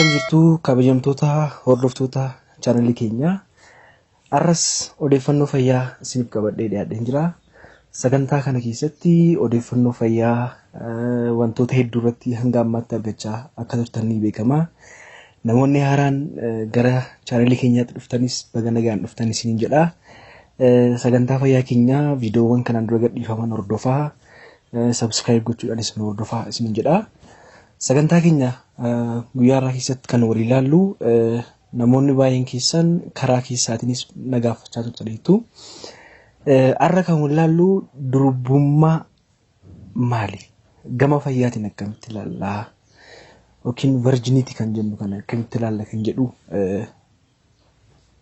Akkam jirtu kabajamtoota hordoftoota chaanalii keenyaa. Arras odeeffannoo fayyaa isiniif qabadhee dhiyaadheen jira. Sagantaa kana keessatti odeeffannoo fayyaa wantoota hedduu irratti hanga ammaatti argachaa akka turtan ni beekama. Namoonni haaraan gara chaanalii keenyaatti dhuftanis baga nagaan dhuftan isiniin jedha. Sagantaa fayyaa keenyaa viidiyoowwan kanaan dura gadhiifaman hordofaa, subscribe gochuudhaanis nu hordofaa isiniin jedha. Sagantaa keenya guyyaa har'aa keessatti kan walii ilaallu namoonni baay'een keessan karaa keessaatiinis na gaafachaa turtaniitu. Har'a kan wal ilaallu durbummaa maali? Gama fayyaatiin akkamitti ilaallaa? Yookiin virginity kan jennu kana akkamitti ilaalla kan jedhu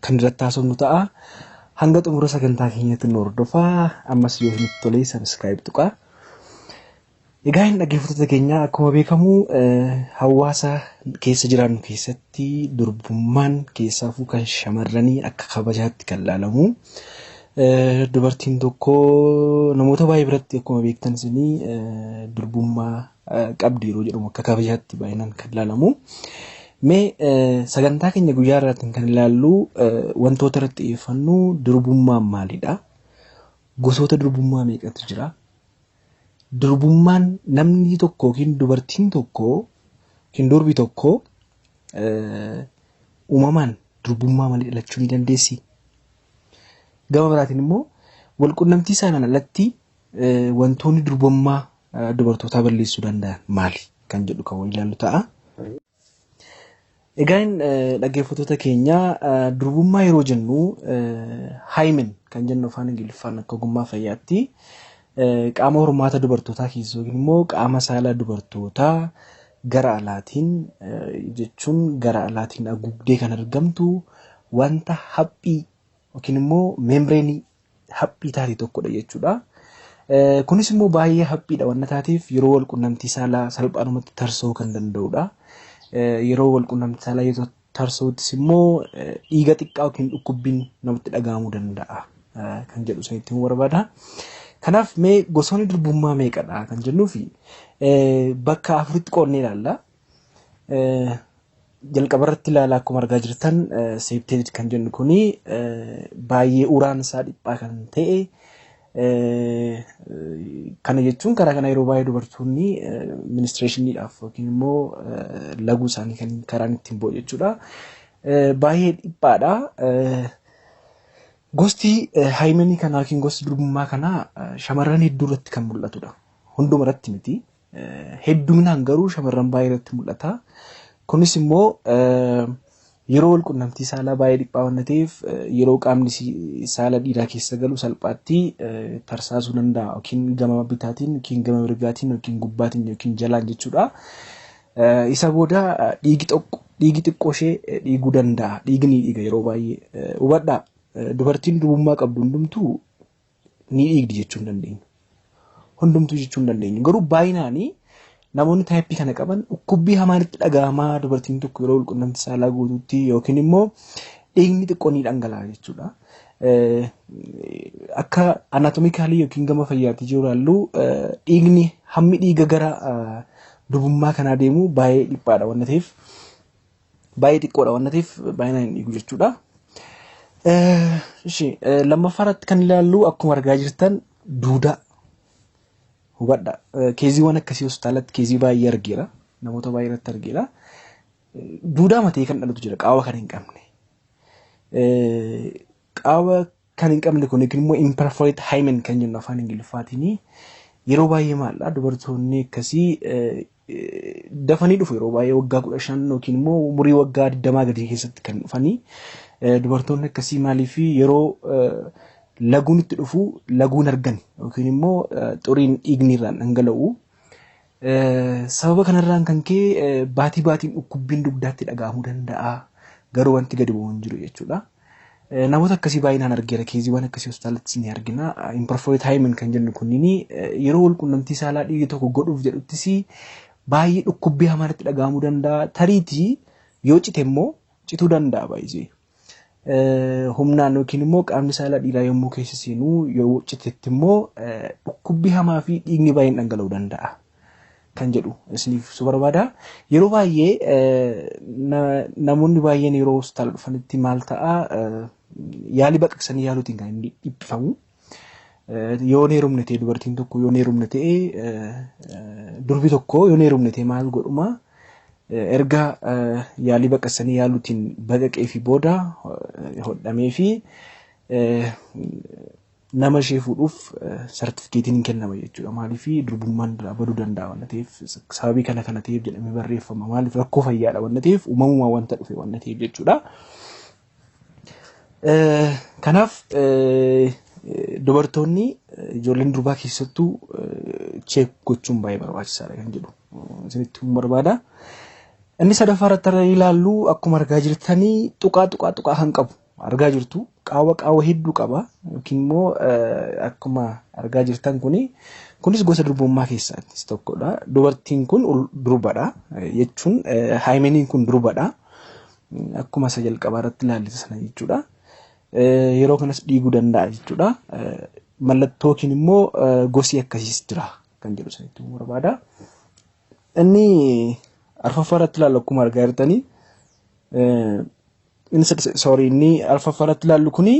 kan irratti haasofnu ta'a. Hanga xumura sagantaa keenyaatti nu hordofaa. Ammas yoo isinitti tolee subscribe tuqaa. Egaa hin dhaggeeffattoota keenya, akkuma beekamu hawaasa keessa jiraannu keessatti durbummaan keessaafuu kan shamarranii akka kabajaatti kan ilaalamu. Dubartiin tokko namoota baay'ee biratti akkuma beektan isinii durbummaa qabdi yeroo jedhamu akka kabajaatti baay'inaan kan ilaalamu. Mee sagantaa keenya guyyaa irraatiin kan ilaallu wantoota irratti xiyyeeffannu durbummaan maalidha? Gosoota durbummaa meeqatu jira? Durbummaan namni tokko yookiin dubartiin tokko yookiin durbi tokko uumamaan durbummaa malee dhalachuu ni dandeessi? Gama biraatiin immoo walqunnamtii saalaan alatti wantoonni durbummaa dubartootaa balleessuu danda'an maali kan jedhu kan wal ilaallu ta'a. Egaan dhaggeeffattoota keenya, durbummaa yeroo jennu hymen kan jennu afaan Ingiliffaan akka ogummaa fayyaatti qaama hormaata dubartootaa keessa yookiin immoo qaama saalaa dubartootaa gara alaatiin, jechuun gara alaatiin haguugdee kan argamtu wanta haphii yookiin immoo membreenii haphii taate tokkodha jechuudha. Kunis immoo baay'ee haphiidha waan taateef yeroo wal qunnamtii saalaa salphaadhumatti tarsa'uu kan danda'udha. Yeroo wal qunnamtii saalaa yeroo tarsa'uttis immoo dhiiga xiqqaa yookiin dhukkubbiin namatti dhaga'amuu danda'a kan jedhu isinitti himuu barbaada. Kanaaf mee gosoonni durbummaa meeqadha kan jennuu fi bakka afuritti qoodnee ilaalla. Jalqaba irratti ilaala, akkuma argaa jirtan septate kan jennu kuni baay'ee uraan isaa dhiphaa kan ta'e. Kana jechuun karaa kana yeroo baay'ee dubartoonni menstruationiidhaaf yookiin immoo laguu isaanii kan karaan ittiin ba'u jechuudha. Baay'ee dhiphaadha. Gosti hymenii kanaa yookiin gosti durbummaa kanaa shamarran hedduu irratti kan mul'atudha. Hunduma irratti miti. Hedduminaan garuu shamarran baay'ee irratti mul'ata. Kunis immoo yeroo wal qunnamtii saalaa baay'ee dhiphaa waan ta'eef yeroo qaamni saala dhiiraa keessa galu salphaatti tarsaasuu danda'a yookiin gama bitaatiin yookiin gama mirgaatiin yookiin gubbaatiin yookiin jalaan jechuudha. Isa booda dhiigi tokko dhiigi xiqqoo ishee dhiiguu danda'a. Dhiigni dhiiga yeroo baay'ee. Hubadhaa, dubartiin durbummaa qabdu hundumtuu ni dhiigdi jechuu hin dandeenyu. Hundumtuu jechuu hin dandeenyu. Garuu baay'inaanii namoonni typeii kana qaban dhukkubbii hamaan itti dhaga'amaa dubartiin tokko yeroo walqunnamtii saalaa guutuutti yookiin immoo dhiigni xiqqoo ni dhangala'a jechuudha. Akka anatomicalii yookiin gama fayyaatti jiru ilaallu, dhiigni hammi dhiiga gara durbummaa kanaa deemu baay'ee dhiphaadha waan ta'eef, baay'ee xiqqoodha waan ta'eef baay'inaan hin dhiigu jechuudha. Lammaffaa irratti kan ilaallu akkuma argaa jirtan duudaa. Hubadha. Caseiiwwan akkasii hospitaalatti caseii baay'ee argeera. Namoota baay'ee irratti argeera. Duudaa matee kan dhalatu jira, qaawwa kan hin qabne. Qaawwa kan hin qabne kun yookiin immoo imperforate hymen kan jennu afaan Ingiliffaatiin yeroo baay'ee maaldha, dubartoonni akkasii dafanii dhufu. Yeroo baay'ee waggaa 15 yookiin immoo umurii waggaa 20 gadii keessatti kan dhufanii. Dubartoonni akkasii maaliif yeroo laguun itti dhufu laguun argan yookiin immoo xuriin dhiigni irraan dhangala'u. Sababa kanarraan kan ka'e baatii baatiin dhukkubbiin dugdaatti dhaga'amuu danda'a. Garuu wanti gadi bu'u hin jiru jechuudha. Namoota akkasii baay'inaan argeera. Caseiiwwan akkasii hospitaalattis ni argina. Imperforate hymen kan jennu kunniin yeroo wal qunnamtii saalaa dhiirri tokko godhuuf jedhuttis baay'ee dhukkubbii hamaan itti dhaga'amuu danda'a. Tariitii yoo cite immoo cituu danda'a baay'ee. Humnaan yookiin immoo qaamni saalaa dhiiraa yommuu keessa seenu yoo citetti immoo dhukkubbii hamaa fi dhiigni baay'een dhangala'uu danda'a. Kan jedhu isiniif ibsuu barbaada. Yeroo baay'ee namoonni baay'een yeroo hospitaala dhufanitti maal ta'a, yaalii baqaqsanii yaaluutiin kan inni dhiphifamu. Yoo hin heerumne ta'e, dubartiin tokko yoo hin heerumne ta'e, durbi tokko yoo hin heerumne ta'e maal godhuma? Erga yaalii baqaqsanii yaaluutiin baqaqee fi booda hodhamee fi nama ishee fuudhuuf sartifikeetiin hin kennama jechuudha. Maaliif? Durbummaan irraa baduu danda'a waan ta'eef, sababii kana kana ta'eef jedhamee barreeffama. Maaliif? Rakkoo fayyaadha waan ta'eef, uumamumaan wanta dhufe waan ta'eef jechuudha. Kanaaf dubartoonni, ijoolleen durbaa keessattuu check gochuun baay'ee barbaachisaadha kan jedhu isinitti himuu barbaada. Inni sadaffaa irratti ilaallu, akkuma argaa jirtanii, tuqaa tuqaa tuqaa kan qabu argaa jirtu, qaawwa qaawwa hedduu qaba yookiin immoo akkuma argaa jirtan kuni kunis gosa durbummaa keessaa isa tokkodha. Dubartiin kun durbadha jechuun hymeniin kun durbadha. Akkuma isa jalqabaa irratti ilaalle sana jechuudha. Yeroo kanas dhiiguu danda'a jechuudha. Mallattoo yookiin immoo gosi akkasiis jira kan jedhu isinitti himuu barbaada. Inni arfaffaa irratti ilaallu, akkuma argaa jirtanii, inni sorry, inni arfaffaa irratti ilaallu kuni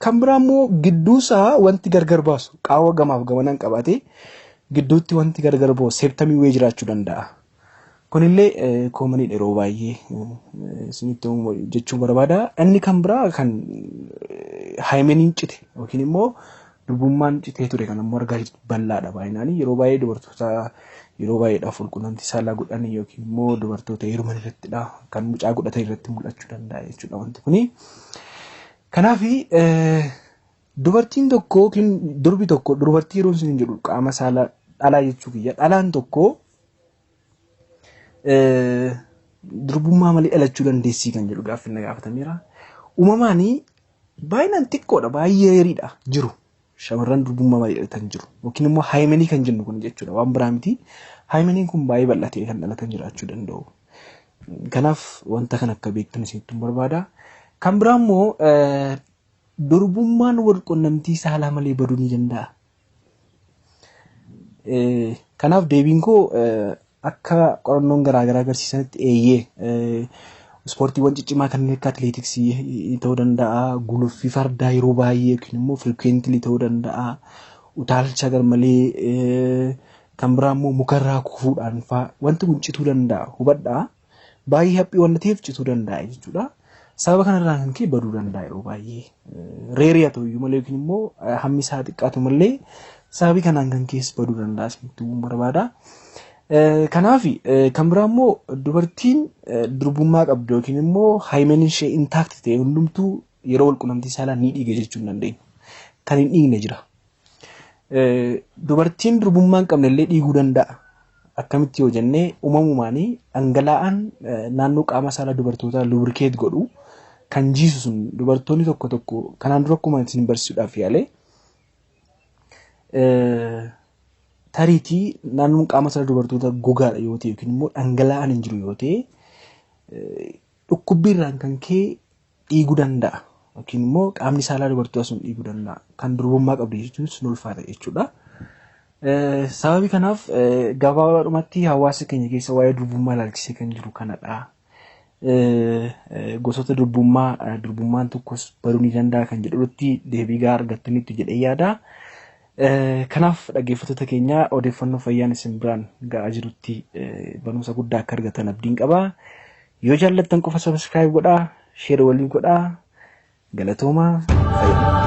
kan biraa immoo gidduu isaa wanti gargar baasu, qaawwa gamaaf gamanaan qabaate gidduutti wanti gargar ba'u septumii wayii jiraachuu danda'a. Kunillee commoniidha yeroo baay'ee isinitti jechuu barbaada. Inni kan biraa kan hymeniin cite yookiin immoo durbummaan citee ture kan ammoo argaa jirtu bal'aadha baay'inaan. Yeroo baay'ee dubartoota yeroo baay'eedhaaf walqunnamtii saalaa godhan yookiin immoo dubartoota heeruman irrattidha, kan mucaa godhatan irratti mul'achuu danda'a jechuudha wanti kuni. Kanaaf dubartiin tokko yookiin durbi tokko, dubartii yeroo isin jedhu qaama saalaa dhalaa jechuu kiyya, dhalaan tokko durbummaa malee dhalachuu dandeessii kan jedhu gaaffii na gaafatameera. Uumamaan baay'inaan xiqqoodha, baay'ee rareiidha jiru. Shamarran durbummaa malee dhalatan jiru. Yookiin immoo hymenii kan jennu kun jechuudha, waan biraa miti. Hymeniin kun baay'ee bal'atee kan dhalatan jiraachuu danda'u. Kanaaf wanta kana akka beektan isinitti barbaada. Kan biraa immoo durbummaan wal qunnamtii saalaa malee baduu ni danda'a. Kanaaf deebiin koo akka qorannoon garaagaraa agarsiisanitti eeyyee. Ispoortiiwwan ciccimaa kanneen akka atileetiksii ta'uu danda'a, guluffii fardaa yeroo baay'ee yookiin immoo frequently ta'uu danda'a, utaalcha garmalee, kan biraa immoo mukarraa kufuudhaan fa'aa wanti kun cituu danda'a. Hubadhaa, baay'ee haphii waan ta'eef cituu danda'a jechuudha. Sababa kanarraa kan ka'e baduu danda'a yeroo baay'ee. Rareii haa ta'u iyyuu malee yookiin immoo hammi isaa xiqqaatu malee sababii kanaan kan keessa baduu danda'a isinitti himuu barbaada. Kanaaf kan biraa immoo dubartiin durbummaa qabdu yookiin immoo hymeniin ishee intact ta'e hundumtuu yeroo walqunnamtii saalaa ni dhiiga jechuu hin dandeenyu. Kan hin dhiigne jira. Dubartiin durbummaa hin qabne illee dhiiguu danda'a. Akkamitti yoo jennee, uumamumaanii dhangala'aan naannoo qaama saalaa dubartootaa lubricate godhu kan jiisu sun, dubartoonni tokko tokko kanaan dura akkuma isin barsiisuudhaaf yaale, tariitii naannoon qaama saalaa dubartoota gogaadha yoo ta'e yookiin immoo dhangala'aan hin jiru yoo ta'e, dhukkubbiirraan kan ka'e dhiiguu danda'a. Yookiin immoo qaamni saalaa dubartootaa sun dhiiguu danda'a. Kan durbummaa qabdu jechuun sun ulfaata jechuudha. Sababii kanaaf gabaabaadhumatti hawaasa keenya keessa waa'ee durbummaa ilaalchisee kan jiru kanadha. Gosoota durbummaa, durbummaan tokkos baduu ni danda'a kan jedhu irratti deebii gahaa argattaniitu jedhee yaada. Kanaaf dhaggeeffattoota keenya, odeeffannoo fayyaan isin biraan ga'aa jirutti barumsa guddaa akka argatan abdiin qaba. Yoo jaallattan qofa subscribe godhaa, share waliin godhaa. Galatoomaa. Fayyadamaa.